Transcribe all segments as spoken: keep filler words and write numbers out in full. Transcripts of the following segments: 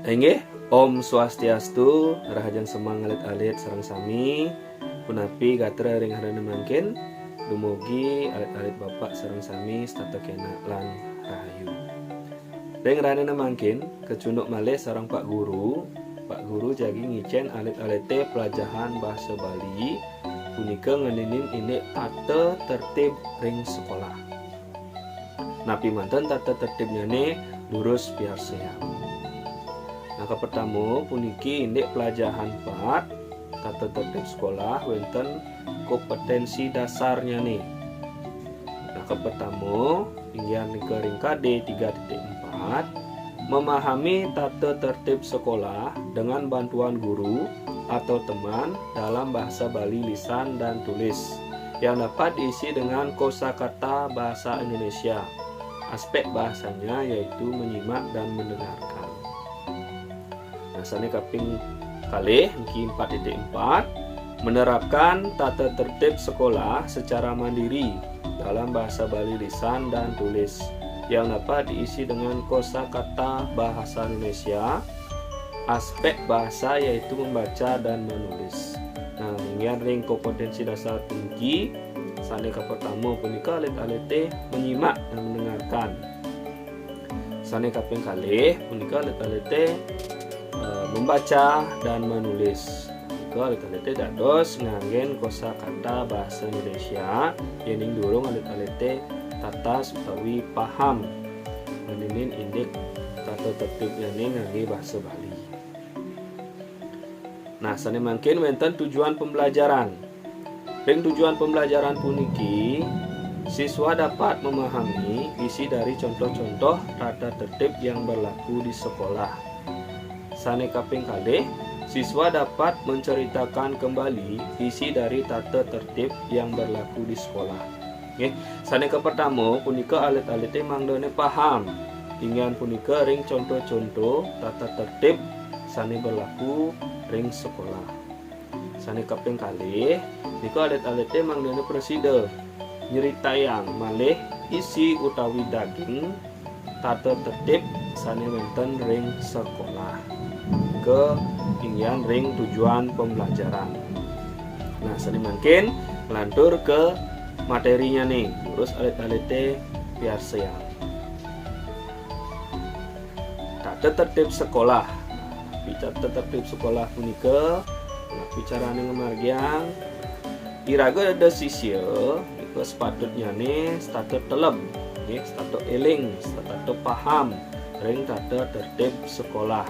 Inggih, Om Swastiastu, rahajeng semeng alit-alit sareng sami. Punapi gatra ring rahina mangkin? Dumugi alit-alit Bapak sareng sami setata kenak lan rahayu. Ring rahina mangkin, kacunduk malih sareng Pak Guru. Pak Guru jagi ngicen alit-alite pelajahan bahasa Bali, punika ngeninin indik tata tertib ring sekolah. Napi manten tata tertibnyane durus piarsayang. Nah, kapertama puniki indik pelajahan empat, tata tertib sekolah, wenten kompetensi dasarnyane. Nah, kapertama, inggih nika ring K D tiga titik empat, memahami tata tertib sekolah dengan bantuan guru atau teman dalam bahasa Bali lisan dan tulis yang dapat diisi dengan kosakata bahasa Indonesia. Aspek bahasanya yaitu menyimak dan mendengarkan. Nah, sane kaping kalih, niki empat titik empat, menerapkan tata tertib sekolah secara mandiri dalam bahasa Bali lisan dan tulis yang dapat diisi dengan kosakata bahasa Indonesia, aspek bahasa yaitu membaca dan menulis. Nah, inggih ring kompetensi dasar puniki, sane kapertama punika alit-alite menyimak dan mendengarkan. Sane kaping kalih punika alit-alite, eh, membaca dan menulis. Punika alit-alite dados nganggen kosakata bahasa Indonesia, yening durung alit-alite tatas utawi paham ngeninin indik tata tertibnyane ngangge bahasa Bali. Nah, sane mangkin wenten tujuan pembelajaran. Ring tujuan pembelajaran puniki, siswa dapat memahami isi dari contoh-contoh tata tertib yang berlaku di sekolah. Sane kaping kalih, siswa dapat menceritakan kembali isi dari tata tertib yang berlaku di sekolah. Nggih, sane kapertama punika alit-alite mangdane paham. Inggih punika ring contoh-contoh tata tertib sane berlaku ring sekolah. Sane kaping kalih, nika alit-alite mangdane prasida nyritayang malih isi utawi daging tata tertib sane wenten ring sekolah. Ke inggihan ring tujuan pembelajaran. Nah, sane mangkin lantur ke materinyane, durus alit-alite piarsayang. Tata tertib sekolah. Napi tata tertib sekolah punika? Napi carane ngamargiang? Iraga dados sisya, nika sepatutnyane setata teleb, nggih, setata eling, setata paham ring tata tertib sekolah.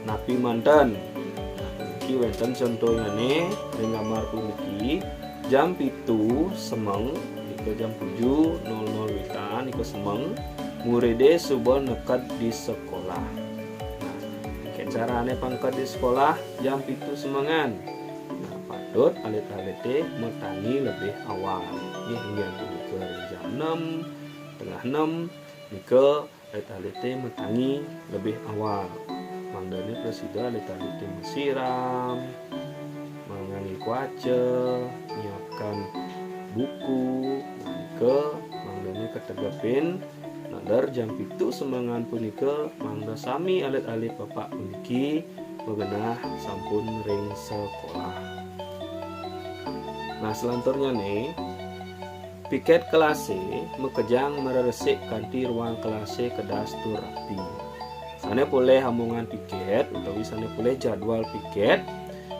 Napi manten? Nah, niki wenten contohnyane ring gambar puniki, jam pitu semeng, nika jam tujuh nol nol witan, nika semeng, muride suba neked di sekolah. Nah, engken carane pangked di sekolah jam pitu semengan. Nah, patut alit-alite matangi lebih awal. Nggih, inggih punika jam enam, tengah enam, nika alit-alite matangi lebih awal. Mangdane prasida alit-alite masiram, mangangge kaca, nyiapkan buku, nah, nika mangdane kategepin naler jam pitu semengan punika, mangda sami alit-alit bapak puniki magenah sampun ring sekolah. Nah, selanturnyane, piket kelase makejang mareresik kanti ruang kelase kedas tur rapi. Sane polih amongan piket utawi sane polih jadwal piket,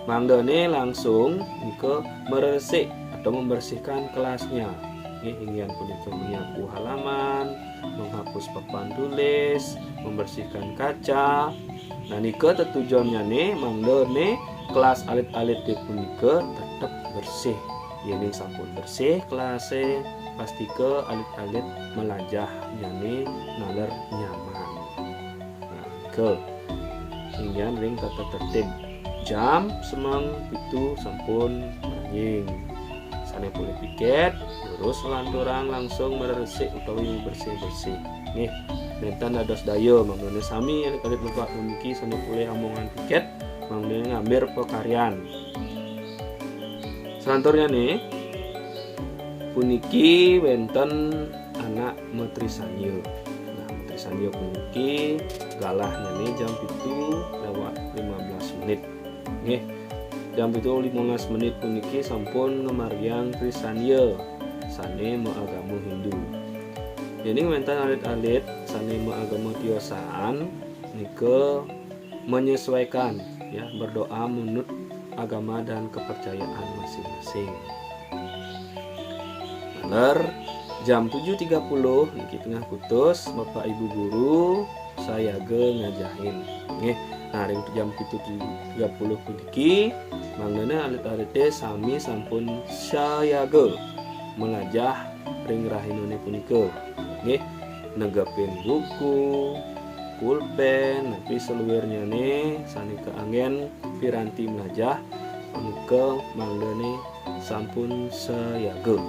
mangdane langsung nika mareresik atau membersihkan kelasnya. Nggih, inggihan punika menyapu halaman, menghapus papan tulis, membersihkan kaca. Nah, nika tetujonnyane mangdane kelas alit-alite punika tetep bersih. Yening sampun bersih kelase, pastika alit-alit malajahnyane naler nyaman. Nah, nika inggihan ring tata tertib. Jam semeng pitu sampun manying. Sane polih piket, durus lanturang langsung mareresik utawi bersih-bersih. Nggih, nenten dados daya, mangdane sami alit-alit bapak puniki sane polih amongan piket, mangdane ngambir pakaryan. Selanturnyane, puniki wenten anak matrisanya. Nah, matrisanya puniki Galahnyané jam pitu lewat lima belas menit. Nggih. Jam pitu limolas menit puniki sampun ngamariang Trisania sané maagama Hindu. Yéning wénten alit-alit sané maagama tiosan, nika menyesuaikan, ya, berdoa menurut agama dan kepercayaan masing-masing. Taler jam tujuh tiga puluh niki tengah kutus, Bapak Ibu guru sayaga ngajahin. Nggih, nah ring jam pitu tiga puluh puniki mangdané alit-alité sami sampun sayaga melajah ring rahinané punika. Nggih, negepin buku, pulpén, napi saluirnyané sané kaanggén piranti melajah punika mangdané sampun sayaga.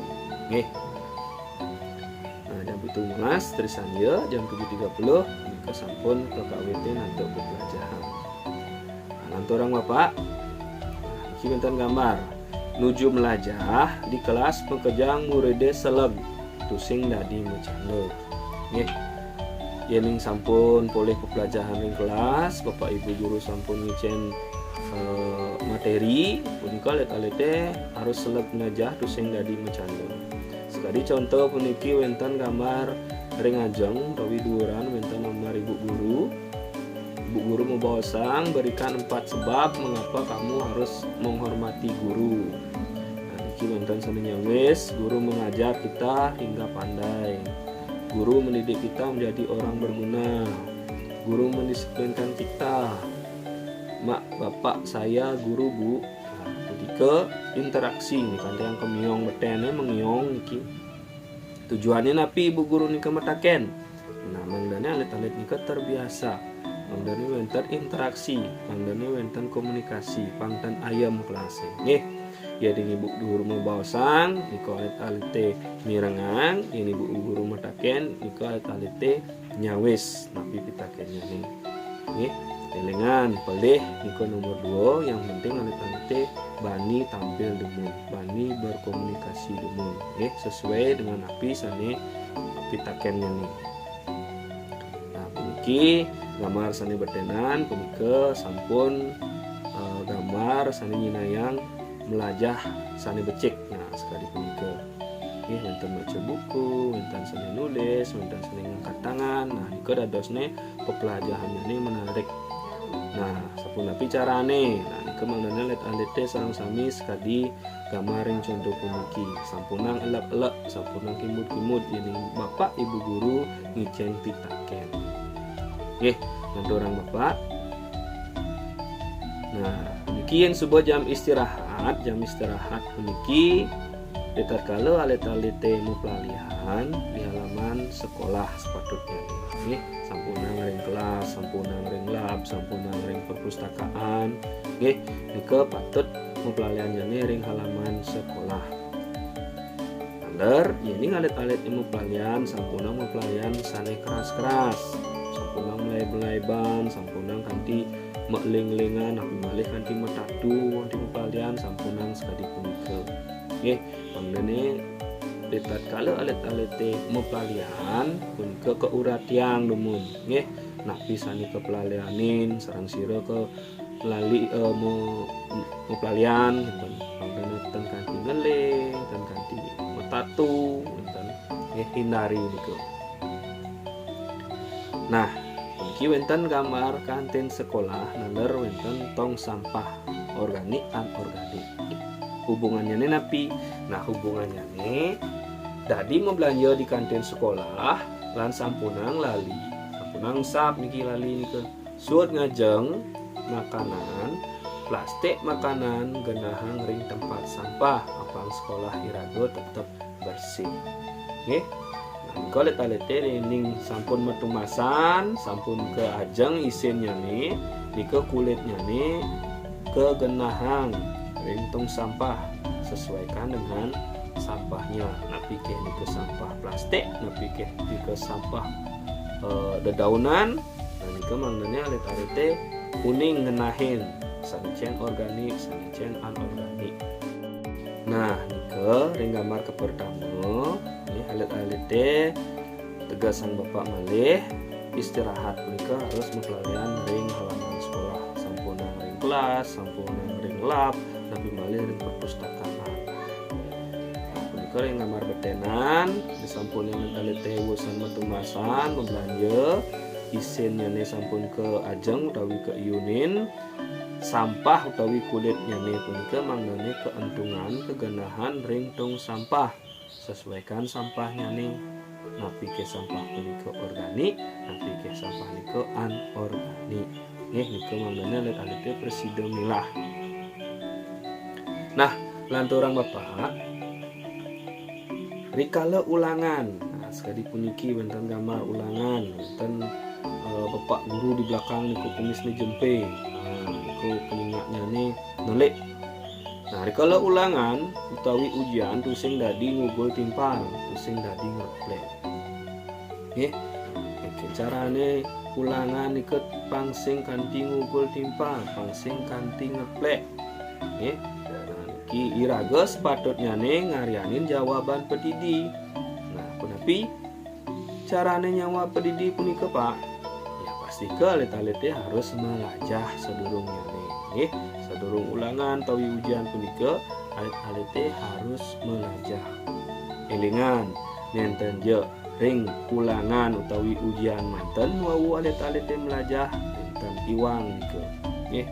Nggih. Nah, jam pitu limolas Trisania, jam tujuh tiga puluh nika sampun kakawitin antuk pepelajahan. Nah, lanturang Bapak, nah, niki wénten gambar nuju melajah di kelas makejang muridé seleg, tusing dadi macanda. Nggih. Yéning sampun polih pepelajahan ring kelas, Bapak Ibu guru sampun ngicén eh, materi, punika alit-alité harus seleg melajah, tusing dadi macanda. Sakadi conto puniki wénten gambar ring ajeng utawi duuran, wénten gambar ibu guru. Ibu guru mabaosang, "Berikan empat sebab mengapa kamu harus menghormati guru." Nah, niki wénten sané nyawis, "Guru mengajar kita hingga pandai. Guru mendidik kita menjadi orang berguna. Guru mendisiplinkan kita. Mak, bapak, saya, guru, bu." Nah, ketika interaksi nika, kanti angka miong beténé, mengiong niki. Tujuannya napi ibu guru nika mataken? Nah, mangdané alit-alit nika terbiasa. Mangdané wénten interaksi, mangdané wénten komunikasi, pang ten ayem kelasé. Nggih. Yéning ibu guru mabaosang, nika alit-alité mirengang, yén ibu guru mataken, nika alit-alité nyawis napi pitakennyané. Nggih, élingang, pelih nika nomor dua, yang penting alit-alité bani tampil dumun, bani berkomunikasi dumun, nggih, sesuai dengan napi sané pitakennyané. Nah, puniki gambar sané beténan punika sampun, eh, gambar sané nyinayang melajah sané becik. Nah, sakadi punika. Nggih, wénten maca buku, wénten sané nulis, wénten sané ngangkat tangan. Nah, nika dadosné pepelajahannyané menarik. Nah, sapunapi carané? Nah, nika mangdané alit-alité sareng sami sakadi gambar ring conto puniki. Sampunang elek-elek, sampunang kimud-kimud, yéning bapak ibu guru ngicén pitakén. Nggih, ngaturang bapak. Nah, puniki yén suba jam istirahat, jam istirahat puniki ritatkala alit-alité maplalihan di halaman sekolah sepatutnya. Nggih, sampunang ring kelas, sampunang ring lab, sampunang ring perpustakaan. Nggih, nika patut maplalihannya ring halaman sekolah. Taler, yéning alit-alit maplalihan, sampunang maplalihan sané keras-keras. Sampunang melaib-laiban, sampunang kanti maéling-élingan, napi malih kanti matatu, kanti maplalihan, sampunang sakadi punika. Nggih, mangdané ritatkala alit-alité maplalihan, punika kauratiang dumun. Nggih, napi sané kaplalihanin, sareng sira ka lali, eh, mo-, maplalihan, ngénten. Mangdané ten kanti ngeling, ten kanti matatu, ngénten. Nggih, hindari nika. Nah, niki wénten gambar kantin sekolah, naler wénten tong sampah organik, anorganik. Hubungannyané napi? Nah, hubungannyané dadi mablanja di kantin sekolah lan sampunang lali, sampunang sap niki lali nika. Suud ngajeng makanan, plastik makanan genahang ring tempat sampah, apang sekolah iraga tetep bersih. Nggih. Nah, nika alit-alité yéning sampun matumasan, sampun kaajeng isinnyané, nika kulitnyané kagenahang ring tong sampah, sesuaikan dengan sampahnya. Napi ké nika sampah plastik, napi ké nika sampah, eh, dedaunan, Nah, nika mangdané alit-alité uning ngenahin sané cén organik, sané cén anorganik. Nah, nika ring gambar kapertama, nggih, alit-alité tegesang Bapak malih, istirahat punika harus maplalian ring halaman sekolah, sampunang ring kelas, sampunang ring lab, napi malih ring perpustakaan. Nah, punika ring gambar betenan, disampunang alit-alité wusan matumbasan, mablanja, isinnyané sampun kaajeng utawi kaiunin, sampah utawi kulitnyané punika mangdané kaentungan kagenahan ring tong sampah. Sesuaikan sampahnyané. Napi ké sampah punika organik, napi ké sampah nika anorganik. Nggih, nika mangdané alit-alité prasida milah. Nah, lanturang Bapak, rikala ulangan. Nah, sakadi puniki wénten gambar ulangan, wénten, eh, Bapak Guru di belakang niku kumisné jempé. Nah, niku panyingaknyané nelik. Nah, rikala ulangan utawi ujian tusing dadi ngugul timpal, tusing dadi ngeplék. Nggih. Niki carané ulangan nika pang sing kanti ngugul timpal, pang sing kanti ngeplék. Nggih. Nah, niki iraga sepatutnyané ngaryanin jawaban padidi. Nah, punapi carané nyawab padidi punika, Pak? Ya, pastika alit-alité harus malajah sadurungnyané. Nggih, sadurung ulangan utawi ujian punika, alit-alité harus malajah. Élingang, nénten ja ring ulangan utawi ujian manten wau alit-alité malajah, nénten iwang nika. Nggih,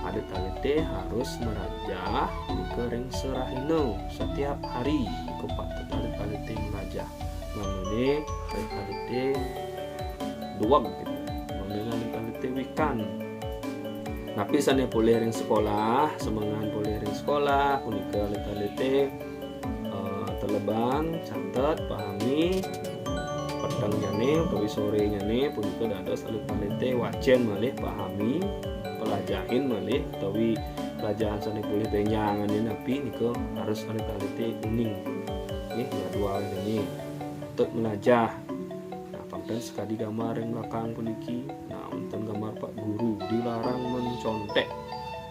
alit-alité harus malajah nika ring sarahina, setiap hari nika patut alit-alité malajah. Mangdané alit-alité dueg gitu. Mangdané alit-alité wikan. Napi sané polih ring sekolah, semengan polih ring sekolah, punika alit-alité, eh, telebang, catet, pahami, petengnyané utawi sorényané punika dados alit-alité wacén malih, pahami, pelajahin malih, utawi pelajahan sané polih bénjangané napi nika harus alit-alité uning. Nggih, jadwalnyané. Patut malajah. Nah, pang ten sakadi gambar ring belakang puniki. Nah, wénten gambar Pak Guru dilarang mencontek.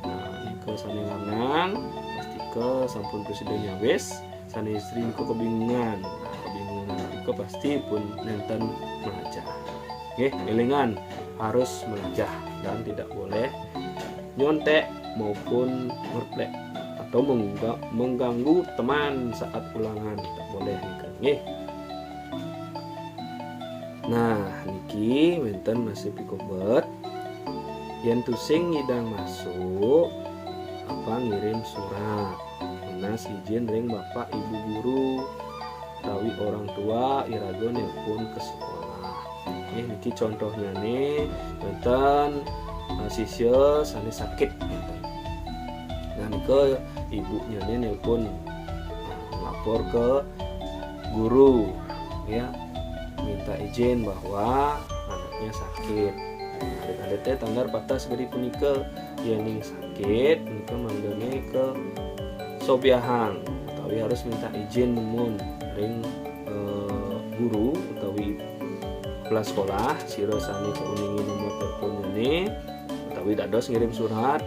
Nah, nika sané lanang, pastika sampun prasida nyawis, sané istri nika kebingungan. Nah, kebingungan nika pasti pun nénten malajah. Nggih, élingang harus malajah dan tidak boleh nyontek maupun ngeplék atau mengga-, mengganggu teman saat ulangan, tak boleh nika. Nggih. Nah, niki wénten masih pikobet. Yén tusing ngidang masuk, apa ngirim surat. Nunas izin ring Bapak Ibu guru utawi orang tua iraga nelpon ke sekolah. Nggih, niki contohnyané wénten, eh, sisya sané sakit. Nah, nika ibunyané nelpon, nah, nglapor ke guru, ya, minta izin bahwa anaknya sakit. Nah, alit-alité taler pateh sakadi punika, yéning sakit, nika mangdané kasobiahang utawi harus minta izin nunas ring, eh, guru utawi kepala sekolah, sira sané kauningin nomor teleponnyané, utawi dados ngirim surat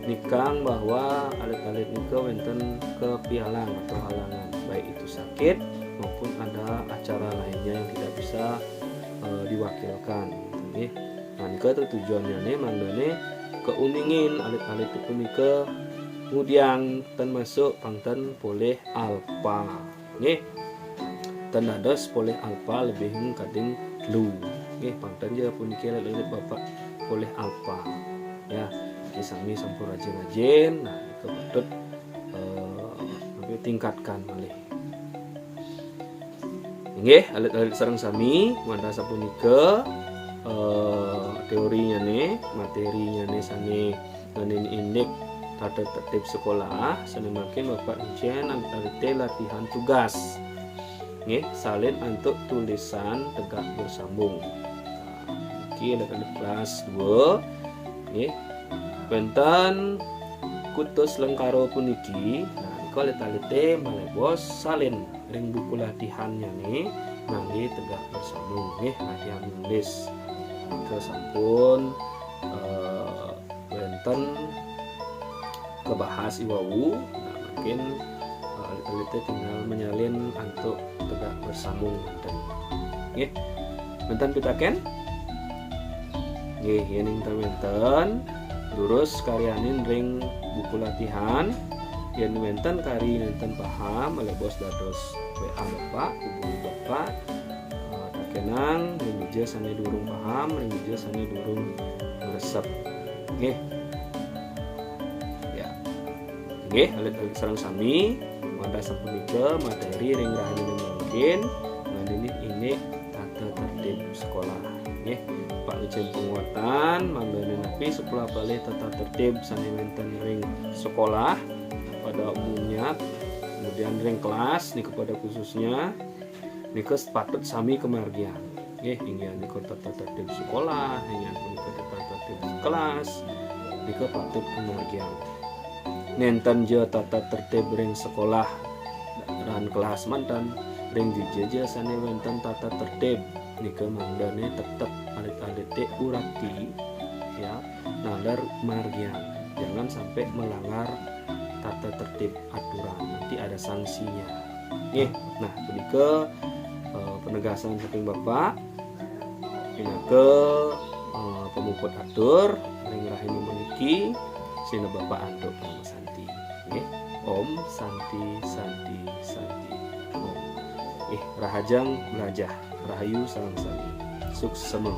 nikang bahwa alit-alit nika wénten kapialang atau halangan, baik itu sakit maupun ada acara lainnya yang tidak bisa, eh, diwakilkan, nggih. Nah, nika tujuannyané mangdané kauningin alit-alit punika ngudiang ten masuk pang ten polih alpa. Nggih. Ten dados polih alpa lebih kadén telu. Nggih, pang ten ja puniki alit-alit Bapak polih alpa. Ya, niki sami sampun rajin-rajin, nah, nika patut, eh, napi, tingkatkan malih. Inggih, alit-alit sareng sami, wantah sapunika, eh, teorinyané, materinyané sané ngenénin indik tata tertib sekolah, sané mangkin Bapak Encén alit-alité latihan tugas. Nggih, salin antuk tulisan tegak bersambung. Nah, niki alit-alit kelas dua. Nggih. Wénten kutus lengkara puniki. Nah, nika alit-alité malebos salin ring buku latihannyané nganggé tegak bersambung. Nggih, latihan nulis. Nika sampun, eh, wénten kabahas i wau. Nah, mangkin, eh, alit-alité tinggal manyalin antuk tegak bersambung manten. Nggih. Wénten pitakén? Nggih, yén ing wénten, durus karyanin ring buku latihan. Yén wénten kari nénten paham, malebos dados W A Bapak, hubungi Bapak. Eh, takénang, ring dija sané durung paham, ring dija sané durung ngresep. Nggih. Ya. Nggih, alit-alit sareng sami, wantah sapunika materi ring rahinané mangkin, nganinin indik tata tertib sekolah. Nggih, pangicén panguatan, mangdané napi sekolah balih tata tertib sané wénten ring sekolah pada umumnya, kemudian ring kelas nika pada khususnya, nika patut sami kamargiang. Nggih, inggih nika tata tertib sekolah, inggih nika tata tertib kelas, nika patut kamargiang. Nénten ja tata tertib ring sekolah lan kelas manten, ring dija ja sané wénten tata tertib, nika mangdané tetep alit-alité urati, ya, naler margiang. Jangan sampai melanggar tata tertib aturan, nanti ada sanksinya. Nggih, nah, punika, eh, penegasan saking Bapak. Pinaka, eh, pamuput atur ring rahina puniki, sineb Bapak antuk parama santi. Nggih. Om Santi, Santi, Santi, Om. Nggih, rahajeng belajar, rahayu sareng sami. Suksema.